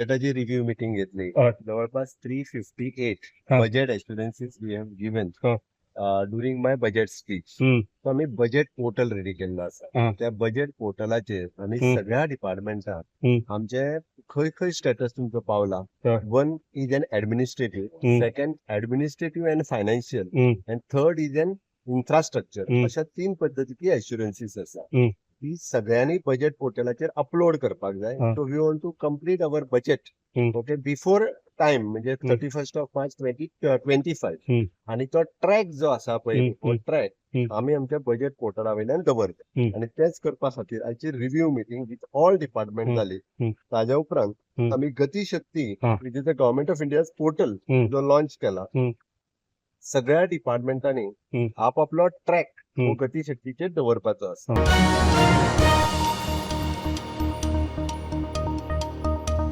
बजेटाची review meeting घेतली. जवळपास 358 budget assurances we have given during my budget speech. So आमी budget portal ready केल्लो आसा. त्या बजेट पोर्टलाचेर आमी सगळ्या डिपार्टमेंटाक आमचे खंय खंय स्टेटस तुमचो पावला, one is an administrative, second administrative and financial, and third is an infrastructure, अशा तीन पद्दतीची एश्युरन्सीस आसा. ती सगळ्यांनी बजेट पोर्टलाचेर अपलोड करपाक जाय. So we want to complete our budget, okay, before time, म्हणजे 31st of March 2025. आणि तो ट्रॅक जो आसा पळय, हो ट्रॅक आमी आमच्या बजेट पोर्टला वयल्यान दवरता. आणि तेच करपा खातीर आयची review meeting with all department जाली. ताज्या उपरांत आमी गतीशक्ती, which is the Government of India's portal, जो लॉन्च केला, सगळ्या डिपार्टमेंटांनी आपापलो ट्रॅक हो गतीशक्तीचेर दवरपाचो आसा.